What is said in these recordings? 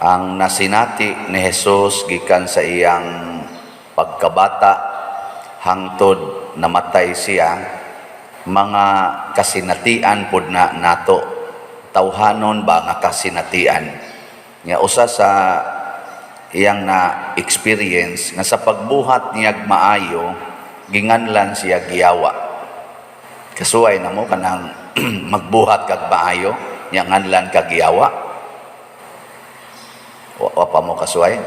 Ang nasinati ni Jesus gikan sa iyang pagkabata hangtod namatay siya, mga kasinatian pud na nato, tawhanon ba nga kasinatian nga usa sa iyang na experience nga sa pagbuhat niyag maayo, ginganlan siya giyawa. Kasuway na mo kanang magbuhat kag maayo nya nganlan kag giyawa. Wa pa mo kasuway?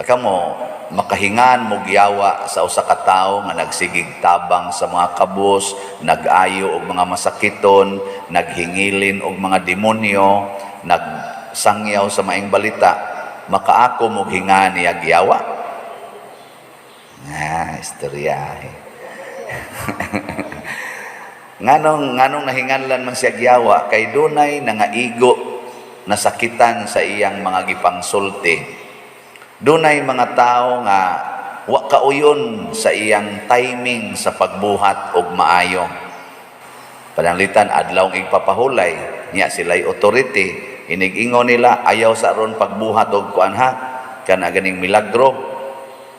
Aka mo makahingan mo giyawa sa usa ka tawo nga nagsigig tabang sa mga kabus, nag-ayo og mga masakiton, naghingilin og mga demonyo, nagsangyaw sa maing balita, makaako mo hinga niya giyawa? Ah, istorya. Nganong nahinganlan man siya giyawa? Kay dunay nangaigo, nasakitan sa iyang mga gipangsulti. Dunay mga tao nga wa kauyon sa iyang timing sa pagbuhat og maayo. Pananglitan adlaw igpapahulay niya, sila'y authority, inig-ingon nila, "Ayaw sa ron pagbuhat og kuan ha, kana ganing milagro."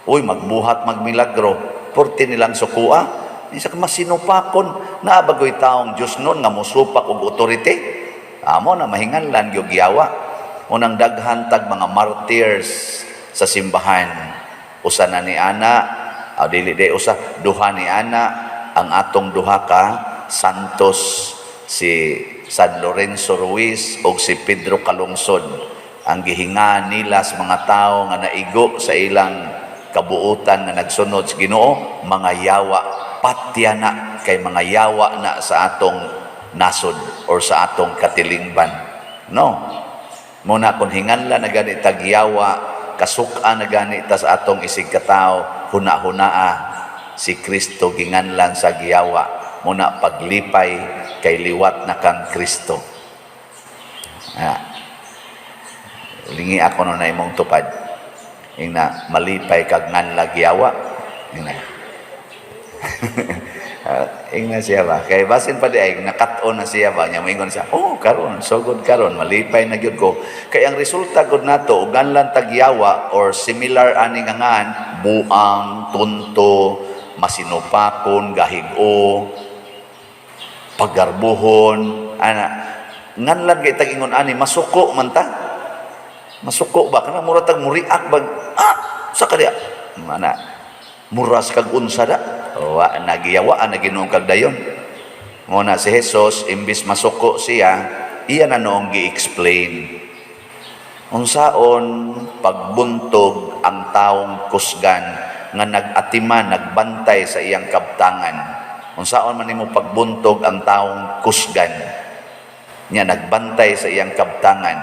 Uy, magbuhat magmilagro, porti nilang sukua. Isa ka masinupakon, naa bagoy taong Diyos nun nga musupak og authority? Amo na mahinganlan gyud giyawa. Unang daghan tag mga martyrs sa simbahan. Usa na ni ana, o dili di usa, duha ni ana ang atong duha ka santos, si San Lorenzo Ruiz o si Pedro Calungsod, ang gihinga nila sa mga tao nga naigo sa ilang kabuutan nga nagsunod sa Ginoo, mga yawa. Patya na kay mga yawa na sa atong nasod or sa atong katilingban, no? Muna kung hinganla na gani tag yawa, kasuka na gani ta sa atong isig katao, huna-hunaa, si Kristo ginganlan sa giyawa. Muna paglipay kay liwat na kang Kristo. Ah. Lingi ako no na imong tupad. Ingna, "Malipay kag nganla giyawa." Ingna. Ah, ingna siya ba? Kay basin pa di ay nakat-on na siya ba? Nya moingon siya, "Oh, karon, sugod karon, malipay na gyud ko." Kay ang resulta gud nato, ug nganlan tagyawa or similar ani nga ngan, buang, tunto, masinupakon, gahig-o, paggarbuhon, ana. Nganlan kay tag-ingon ani, masuko man ta. Masuko ba? Kana mura tag muriak ba? "Ah, sa kadiya." Mana, muras kag unsa da. Wa nagiyawaan na Ginoo kag dayon. Muna si Jesus, imbis masuko siya, iya na noong gi-explain. Unsaon pagbuntog ang taong kusgan nga nag-atiman, nagbantay sa iyang kabtangan? Unsaon man nimo pagbuntog ang taong kusgan nya nagbantay sa iyang kabtangan?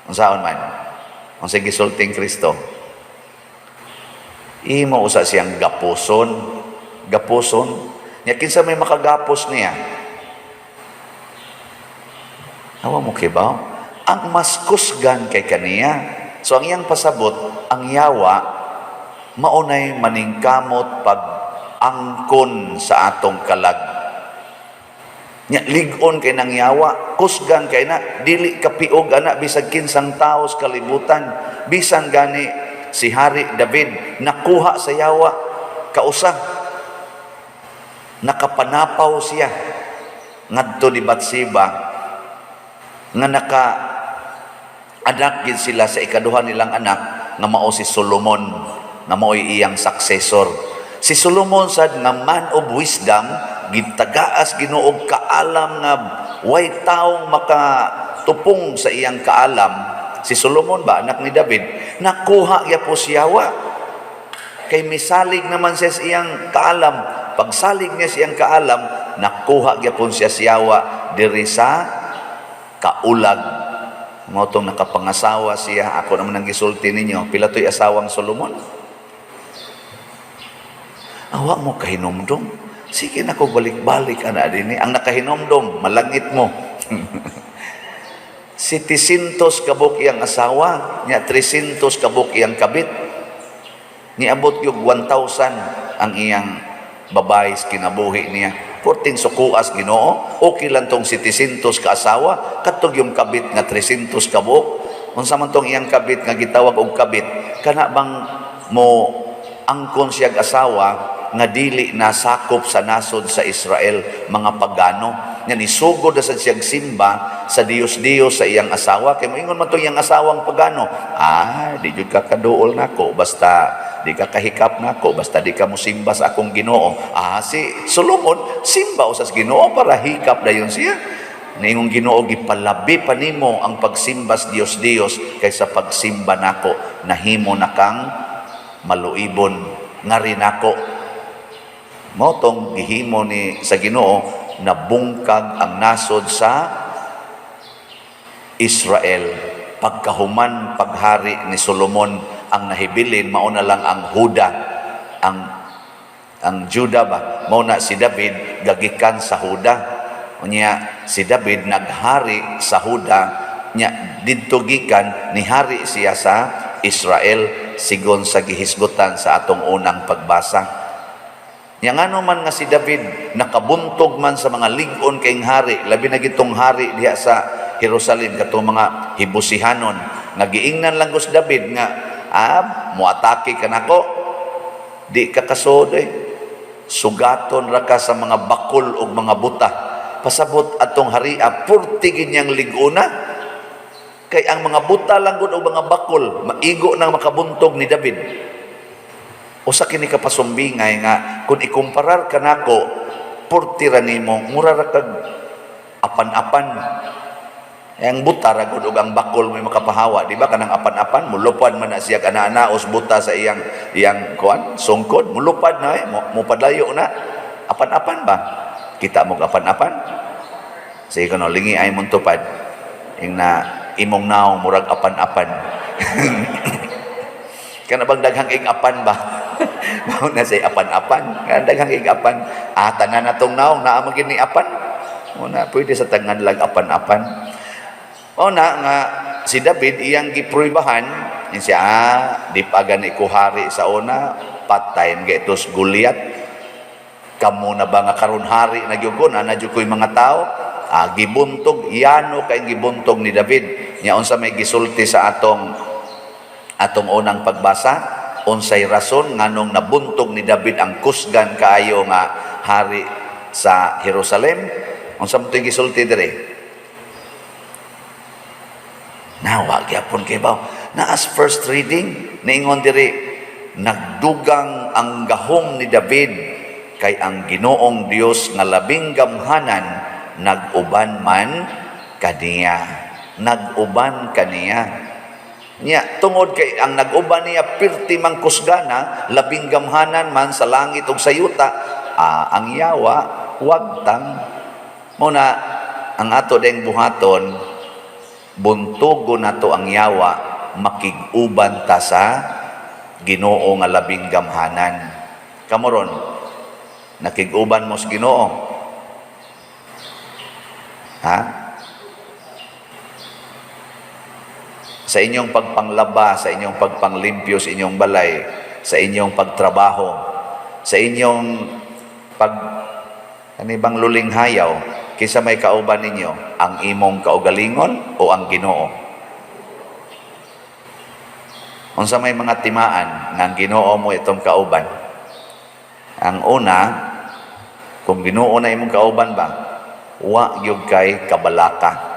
Unsaon man? Unsa gisulting Kristo? Imo usa siyang gapuson. Gapuson. Nya kinsa may makagapos niya? Awa mo kibaw? Ang mas kusgan kay kaniya. So ang iyang pasabot, ang yawa maunay maningkamot pag angkon sa atong kalag. Nya lig-on kay nang yawa, kusgan kay na, dili kapiog ana bisag kinsang tao sa kalibutan, bisan gani si Hari David nakuha sa yawa kausa. Nakapanapaw siya ngadto ni Batseba nga naka anak gid sila sa ikaduha nilang anak nga mao si Solomon, nga mao'y iyang successor. Si Solomon sad nga man of wisdom, gitagaas Ginoo og kaalam nga way taong makatupong sa iyang kaalam. Si Solomon ba, anak ni David, nakuha gyapon siyawa. Kay misalig naman siya sa iyang kaalam. Pagsalig niya sa iyang kaalam, nakuha gyapon siya siyawa diri sa kaulag. Mao tong nakapangasawa siya. Ako naman ang gisulti ninyo. Pila to'y asawang Solomon? Awa mo kahinumdom? Sige na ko balik-balik ana dinhi. Ang nakahinumdom, malangit mo. 700 kabuk iyang asawa, nya 300 kabuk iyang kabit. Niabot yung 1,000 ang iyang babae sa kinabuhi niya. Porting sukuas Ginoo, okay lang tong 700 ka asawa, katog yung kabit nga 300 kabuk. Unsa man tong iyang kabit nga gitawag og kabit, kana bang mo angkon siyag asawa nga dili na sakop sa nasod sa Israel, mga pagano. Nga nisugod na sad siyag simba sa Diyos-Diyos sa iyang asawa, kay moingon man tong iyang asawang pagano, "Ah, di jud ka kaduol nako basta di ka kahikap nako, basta di ka mosimba sa akong Ginoo." Ah, si Solomon simba usas Ginoo para hikap dayon siya. Niingong Ginoo, "Gipalabi pa nimo ang pagsimba sa Diyos-Diyos kaysa pagsimba nako. Nahimo na kang maluibon ngari nako." Mao tong gihimo ni sa Ginoo, nabungkag ang nasod sa Israel. Pagkahuman paghari ni Solomon, ang nahibilin mao na lang ang Huda, ang Juda ba. Mao na si David gagikan sa Huda. Unya si David naghari sa Huda, nya didto gikan nihari siya sa Israel sigon sa gihisgutan sa atong unang pagbasa. Nya ngano man nga si David nakabuntog man sa mga lig-on kay hari, labi na gitong hari diha sa Jerusalem, katong mga Hibusihanon, nga giingnan lang si David nga, "Ah, muatake ka nako, di ka kasod eh. Sugaton ra ka sa mga bakol ug mga buta." Pasabot atong haria purti gid lig-ona. Kay ang mga buta lang gud og mga bakol, maigo nang makabuntog ni David. Usa kini ka pasumbingay nga kung ikumparar kanako, purti ra nimo, mura ra kag apan-apan. Eh, ang buta ra gud ug ang bakol may makapahawa, di ba? Kanang apan-apan, mulupad man na siya kana-naos buta sa iyang iyang kuan, sungkod, mulupad na eh, mupadayo na. Apan-apan ba? Kita mo apan-apan? Sige kuno, lingi ay mong tupad. Ing na imong naong murag apan-apan. Kana bang daghang ig apan ba? Mao na say apan-apan. Nga daghang ig apan. Ah, tanan natong naong naa man gid ni apan. Mao na pwede sa tangan lang apan-apan. Mao na nga si David iyang gipruibahan yun siya, "Ah, di pa gani ko hari sa una, patay man tos Goliath. Kamo na ba nga karon hari na gyud ko, na jud ko'y mga tao?" Ah, gibuntog, yano kay gibuntog ni David. Nya unsa may gisulti sa atong atong unang pagbasa? Unsay rason nganong nabuntog ni David ang kusgan kaayo nga hari sa Jerusalem? Unsa man to'y gisulti dire? Nawa gyapon kay baw. Naas first reading, niingon diri, nagdugang ang gahom ni David kay ang Ginoong Dios nga labing gamhanan nag-uban man kaniya. Nag-uban kaniya. Nya tungod kay ang nag-uban niya pirti mang kusgana, labing gamhanan man sa langit ug sa yuta, ah, ang yawa wagtang. Mao na ang ato deng buhaton, buntugo nato ang yawa, makig-uban ta sa Ginoo nga labing gamhanan. Kamo ron, nakig-uban mo sa Ginoo? Ha? Sa inyong pagpanglaba, sa inyong pagpanglimpyo sa inyong balay, sa inyong pagtrabaho, sa inyong pag kanibang lulinghayaw, kinsa may kauban ninyo, ang imong kaugalingon o ang Ginoo? Unsa may mga timaan nga ang Ginoo mo itong kauban? Ang una, kung Ginoo na imong kauban ba, wa gyud kay kabalaka.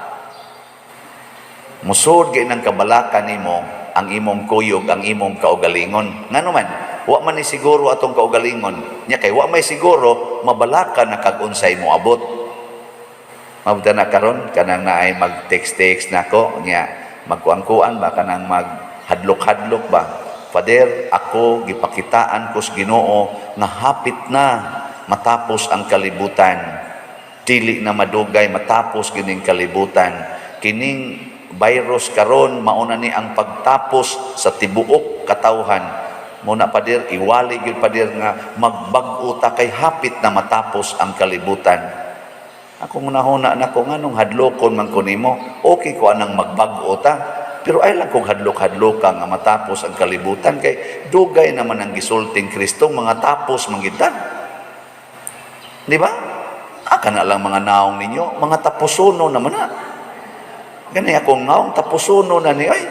Musod kay nang kabalaka nimo ang imong kuyog, ang imong kaugalingon. Ngano man, wa man ni siguro atong kaugalingon. Nya kay wa may siguro, mabalaka na kag unsay mo abot. Mabuta na karon kanang naay mag-text-text nako nya magkuan-kuan ba, kanang maghadlok-hadlok ba. "Father, ako gipakitaan ko sa Ginoo nga hapit na matapos ang kalibutan. Dili na madugay matapos kining kalibutan. Kining virus karon mauna ni ang pagtapos sa tibuok katawhan. Muna, Pader, iwali gyud, Pader, nga magbag-o ta kay hapit na matapos ang kalibutan." Ako hunahuna nako, nganong hadlokon man ko nimo? Okay ko anang magbag-o ta. Pero ay lang kung hadlok-hadloka nga matapos ang kalibutan kay dugay naman ang gisulting Kristo mga tapos man gid ta. Di ba? Aka na lang mga naong ninyo, mga tapusono naman na. Gani akong naong tapusono na ni ay.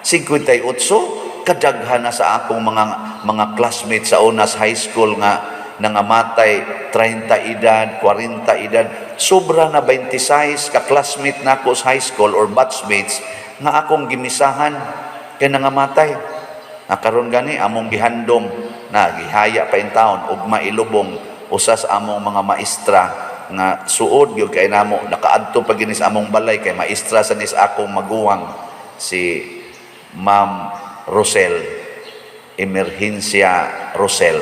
58, kadaghan na sa akong mga classmates sa unas high school nga nangamatay 30 edad, 40 edad. Sobra na 26 ka classmate nako sa high school or batchmates nga akong gimisahan kay nangamatay. Na karon gani among gihandom na gihaya pa in town ugma ilubong usa sa among mga maestra nga suod gyud kay namo, nakaadto pa gini sa among balay kay maestra sa nis akong maguwang, si Ma'am Rosel Emergencia Rosel,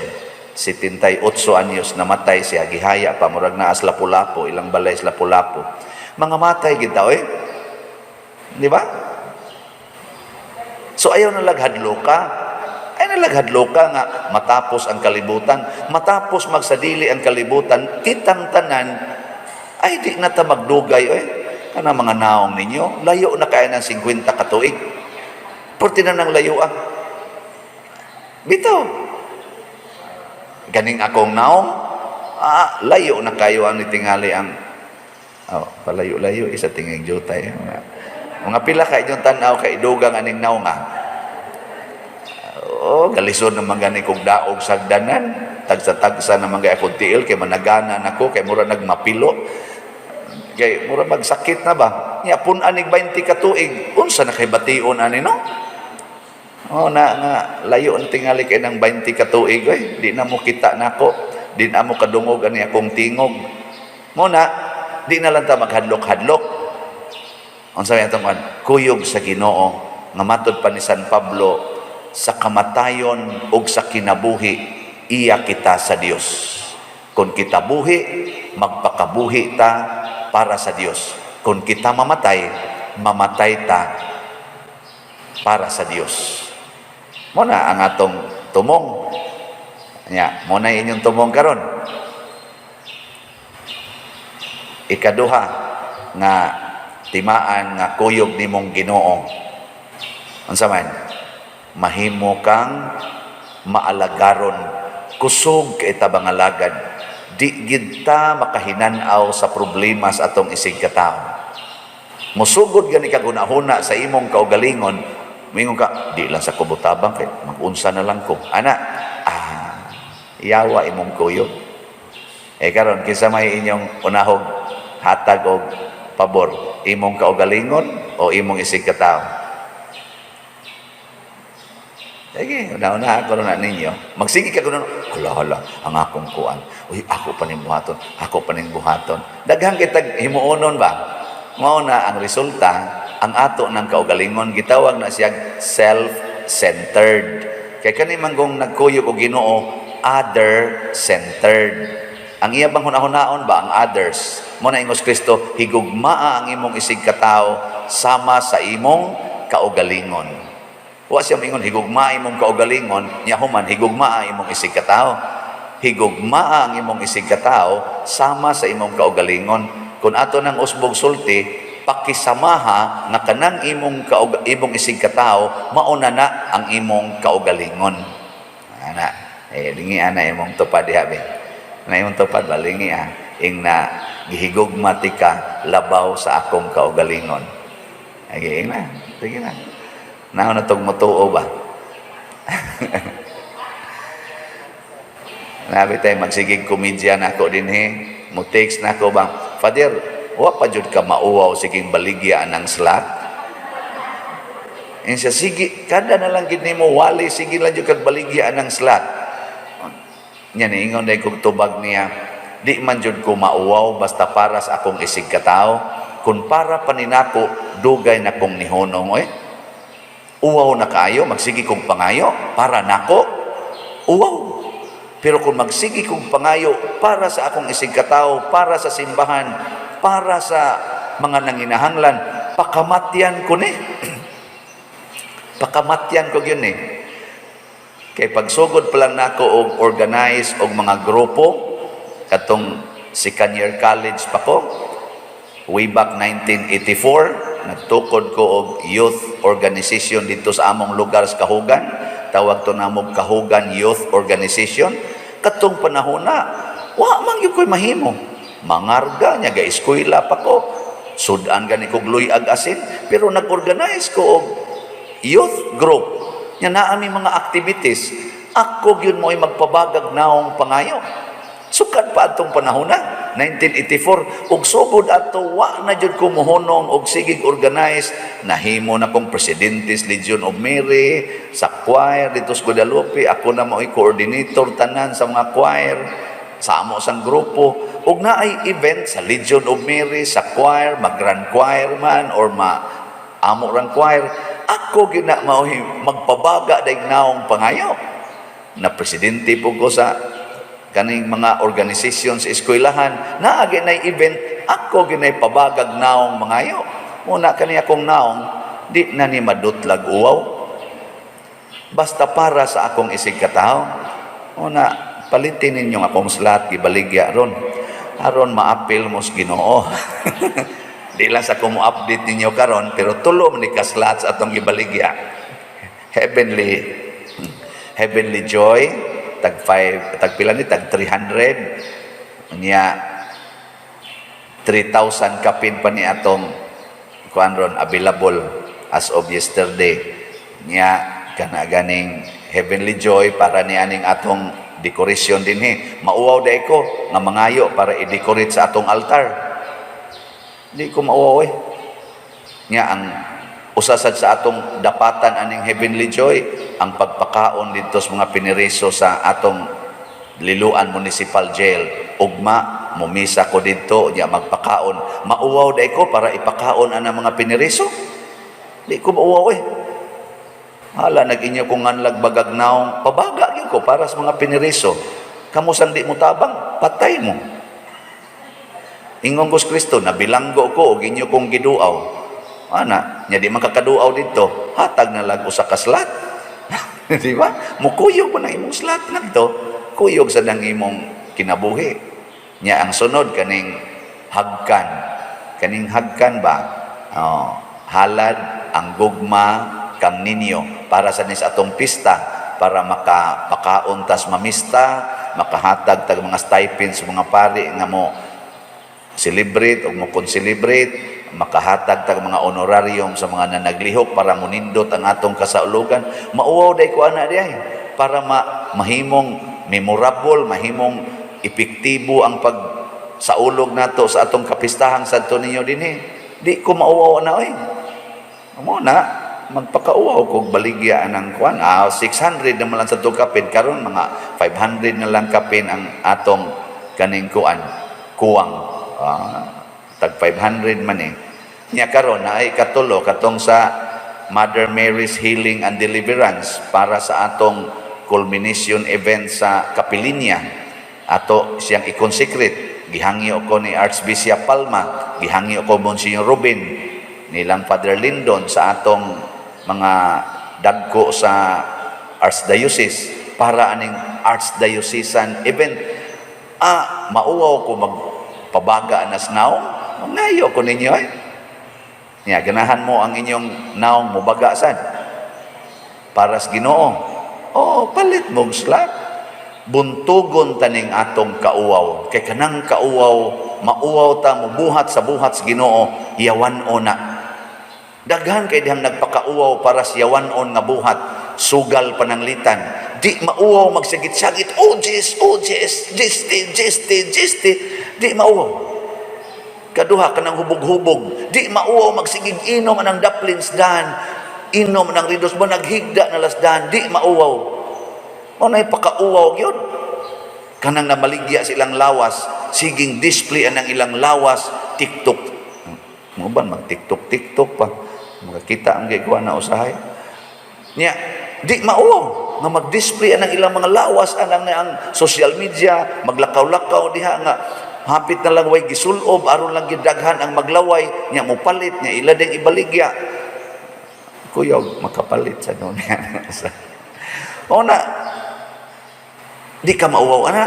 78 anyos namatay siya, gihaya pa, murag naa sa Lapu-Lapu, ilang balay sa Lapu-Lapu. Mga matay gid ta oy, di ba? So ayaw na laghadlo ka. Ay na laghadlo ka nga matapos ang kalibutan, matapos magsadili ang kalibutan, kitang tanan ay di na ta magdugay oy. Kana mga naong ninyo, layo na kaya ng 50 ka tuig. Porti na nang layo ah. Bitaw. Ganing akong naong, layo na kayo ang nitingali ang oh, palayo-layo isa tingig jutay. Mga pila ka inyong tanaw kay dugang aning naong ah. Oh, galisod naman gani kog daog sagdanan. Tagsa-tagsa naman gay akong tiil kay managana nako kay mura nagmapilo. Kay mura magsakit na ba? Nya pun-an nig 20 ka tuig, unsa na kay bation ani, no? Oh, na nga layo ang tingali kay ng 20 ka tuig oy, di na mo kita nako, di na mo kadungog ani akong tingog. Mo na di na lang ta maghadlok-hadlok. Unsa may atong kuan? Kuyog sa Ginoo nga matod pa ni San Pablo, sa kamatayon ug sa kinabuhi iya kita sa Dios. Kung kita buhi, magpakabuhi ta para sa Dios. Kung kita mamatay, mamatay ta para sa Dios. Mo na ang atong tumong. Nya, mo na inyong tumong karon. Ikaduha nga timaan nga kuyog nimong Ginoo. Unsa man? Mahimo kang maalagaron, kusog kay ta bangalagad. Di gid ta makahinan-aw sa problema sa atong isig katao. Musugod gani ka hunahuna sa imong kaugalingon, mingon ka, "Di lang sa kubutabang kay magunsa na lang ko." Ana, yawa imong kuyog. Eh karon kinsa may inyong unahog hatag og pabor, imong kaugalingon o imong isig katao? Sige, una-una ako na ninyo. Magsige ka kuno, "Hala, hala, ang akong kuan. Uy, ako pa ning buhaton, ako pa ning buhaton." Daghang kitag himuonon ba? Mao na ang resulta, ang ato ng kaugalingon gitawag na siyang self-centered. Kay kani man kung nagkuyog og Ginoo, other-centered. Ang iya bang hunahunaon ba ang others? Mo na ingos Kristo, "Higugmaa ang imong isig katao sama sa imong kaugalingon." Wa siya mingon higugmaa imong kaugalingon, nya human higugmaa imong isig katao. Higugmaa ang imong isig katao sama sa imong kaugalingon. Kung ato nang usbog sulti, pakisamaha nga kanang imong isig katao mauna na ang imong kaugalingon. Ana, eh lingi ana imong tupad diha be. Na imong tupad ba, lingi ah. Ing na gihigugma tika labaw sa akong kaugalingon. Ay, na. Sige na. Naon na tong mutuo ba? Nabi tayo magsigig komedya na ako din he. Mo-text na ako ba, "Father, wa pa jud ka mauwaw siging baligya ng slot?" Insa sige, kada na lang gid nimo wali, sige lang jud kag baligya ng slot. Nya niingon dai kog tubag niya, "Di man jud ko mauwaw basta para sa akong isig katao. Kung para pa ninako, dugay na kong nihunong oy. Uwaw na kayo, magsige kong pangayo, para nako, uwaw. Pero kung magsige kong pangayo para sa akong isig katao, para sa simbahan, para sa mga nanginahanglan, pakamatyan ko ni. Pakamatyan ko yun eh." Kay pagsugod pa lang nako og organize og mga grupo katong second year college pa ko, way back 1984, nagtukod ko og youth organization dito sa among lugar sa Kahugan. Tawag to namo Kahugan Youth Organization. Katong panahon na, wa man gyud ko'y mahimo. Mangarga nya ga eskwela pa ko. Sudan gani kog luyag asin, pero nag-organize ko og youth group. Nya naa mi mga activities. Ako gyud mo'y magpabagag naong pangayo. Sukad pa atong panahon na, 1984, ug sugod ato wa na jud ko mohunong og sigig organize. Nahimo na kong presidente sa Legion of Mary, sa choir dito sa Guadalupe, ako na mo'y coordinator tanan sa mga choir sa amo sang grupo. Ug naay event sa Legion of Mary, sa choir, mag grand choir man or ma amo rang choir, ako gyud na mao'y magpabaga daig naong pangayo. Na presidente po ko sa kaning mga organisasyon sa eskwelahan. Naa nay event, ako ginay pabagag naong mangayo. Muna kani akong naong di na ni madutlag uwaw, basta para sa akong isig katawo. Una palitin ninyo ang akong slot, gibaligya ron aron maapil mo sa Ginoo. Di lang sa ko mo update ninyo karon, pero tulo man ni ka slots atong gibaligya. Heavenly Joy, tag 5, tag pila ni, tag 300 nya, 3,000 kapin pa ni atong kuan ron available as of yesterday. Nya kana ganing Heavenly Joy para ni aning atong decoration dinhi. Mauwaw dai ko nga mangayo para i-decorate sa atong altar? Di ko mauwaw eh. Nya ang usa sad sa atong dapatan aning Heavenly Joy, ang pagpakaon didto sa mga piniriso sa atong Liloan Municipal Jail. Ugma mumisa ko didto nya magpakaon. Mauwaw dai ko para ipakaon ang mga piniriso? Di ko mauwaw eh. Hala, nag-inyo kong nganlag bagag naong, pabaga gyud ko para sa mga piniriso. Kamo sang di mo tabang, patay mo. Ingon ko sa Kristo, nabilanggo ko og inyo kong giduaw. Ana, nya di man kakaduaw didto, hatag na lang usa ka slot. Di ba? Mukuyog mo na imong slot nagto. Kuyog sa nang imong kinabuhi. Nya ang sunod kaning hagkan. Kaning hagkan ba? Oh, halad ang gugma kang ninyo para sa nis atong pista, para makapakaon tas mamista, makahatag tag mga stipends sa mga pari nga mo celebrate o mo celebrate, makahatag tag mga honorarium sa mga nanaglihok para munindot ang atong kasaulugan. Mauwaw day ko ana diay para mahimong memorable, mahimong epektibo ang pag saulog nato sa atong kapistahang Santo Niño dinhi. Di ko mauwaw na oy. Mo na magpakauwaw kog baligya ang kuan. Ah, 600 na man lang sa atong kapin karon, mga 500 na lang kapin ang atong kaning kuan, kuwang. Ah, tag 500 man eh. Nya karon naay katulo, katong sa Mother Mary's Healing and Deliverance para sa atong culmination event sa Kapilinya. Ato siyang i-consecrate. Gihangyo ko ni Archbishop Palma, gihangyo ko Monsignor Ruben, nilang Father Lindon sa atong mga dagko sa Archdiocese para aning Archdiocesan event. Ah, mauwaw ko magpabaga anas naong? Ngayo ko ninyo eh. Nya, ganahan mo ang inyong naong mubaga sad para sa Ginoo. Oh, palit mong slot. Buntugon taning atong kauwaw. Kay kanang kauwaw, mauwaw ta mubuhat sa buhat sa Ginoo, yawan-o na. Daghan kay dihang nagpakauwaw para sa yawan-on nga buhat, sugal pananglitan. Di mauwaw magsigit-sagit, "Oh, Jis, oh, Jis, Jisti, Jisti, Jisti." Di mauwaw. Kaduha, kanang hubog-hubog. Di mauwaw magsigig inom anang daplins dan. Inom ng ridos mo, naghigda na lasdan. Di mauwaw. Mao na'y pakauwaw yun. Kanang namaligya silang lawas, siging display anang ilang lawas, TikTok. Mo ban mag TikTok TikTok pa. Makakita ang gikuha na usahay. Nya, di mauwaw nga mag-display anang ilang mga lawas anang ang social media, maglakaw-lakaw diha nga hapit na lang way gisulob aron lang gidaghan ang maglaway nya mopalit nya ila ding ibaligya. Kuyog makapalit sa dunya. O na di ka mauwaw ana.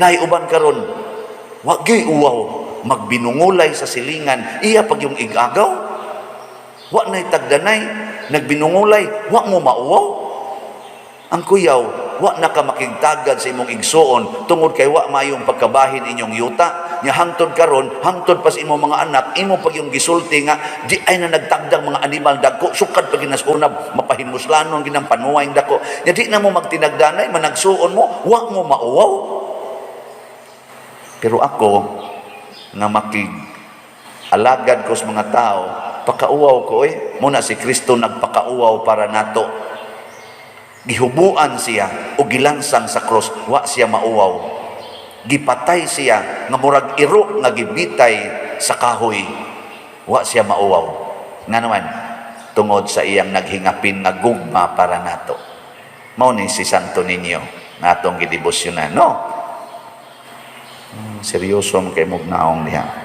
Nay uban karon wa gyud uwaw magbinungulay sa silingan, iya pag yung igagaw, wa nay tagdanay nagbinungulay, wa mo mauwaw. Ang kuyaw, wa na ka makigtagad sa imong igsuon tungod kay wa mayong pagkabahin inyong yuta. Nya hangtod karon, hangtod pa sa imong mga anak, imo pag yung gisulti nga di ay na nagtagdang mga animal dagko, sukad pa ginas unab mapahimuslanon ginang panuway dako. Nya di na mo magtinagdanay, managsuon mo, wa mo mauwaw. Pero ako nga makig alagad ko sa mga tao, pakauwaw ko eh. Muna si Kristo nagpakauwaw para nato. Gihubuan siya o gilansang sa cross, wa siya mauwaw. Gipatay siya nga murag iro nga gibitay sa kahoy, wa siya mauwaw. Nga naman, tungod sa iyang naghingapin nga gugma para nato. Mao ni si Santo Niño nga atong gidebosyonan, no? Seryoso man kay mugnaong diha.